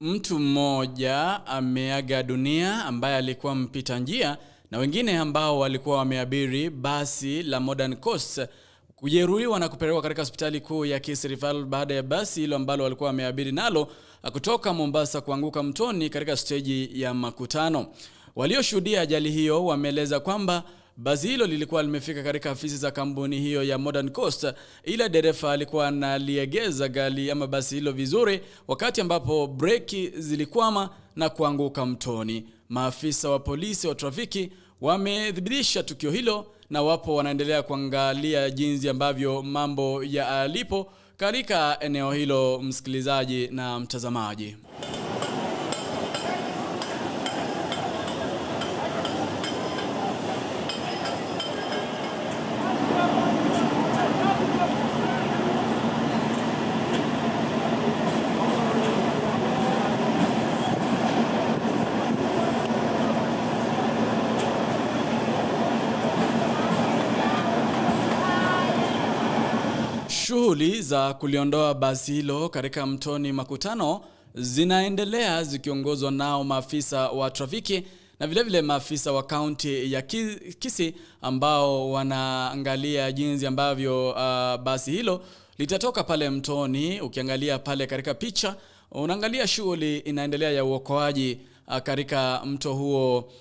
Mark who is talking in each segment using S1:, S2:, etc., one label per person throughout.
S1: Mtu mmoja ameaga dunia ambaye alikuwa mpita njia na wengine ambao walikuwa wameabiri basi la Modern Coast kujeruhiwa na kupelekwa katika hospitali kuu ya Kisii Referral baada ya basi hilo ambalo walikuwa wameabiri nalo kutoka Mombasa kuanguka mtoni katika steji ya Makutano. Walioshuhudia ajali hiyo wameeleza kwamba basi hilo lilikuwa limefika katika afisi za kampuni hiyo ya Modern Coast, ila dereva alikuwa analiegeza gari ama basi hilo vizuri wakati ambapo breki zilikwama na kuanguka mtoni. Maafisa wa polisi wa trafiki wamethibitisha tukio hilo na wapo wanaendelea kuangalia jinsi ambavyo mambo yalipo katika eneo hilo, msikilizaji na mtazamaji. Shughuli za kuliondoa basi hilo katika mtoni Makutano zinaendelea zikiongozwa nao maafisa wa trafiki na vile vile maafisa wa kaunti ya Kisii ambao wanaangalia jinsi ambavyo basi hilo litatoka pale mtoni. Ukiangalia pale katika picha, unaangalia shughuli inaendelea ya uokoaji katika mto huo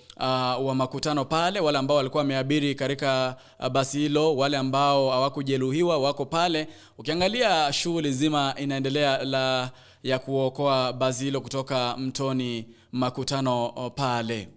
S1: wa Makutano pale. Wale ambao walikuwa wameabiri katika basi hilo, wale ambao hawakujeruhiwa wako pale. Ukiangalia shughuli zima inaendelea la ya kuokoa basi hilo kutoka mtoni Makutano pale.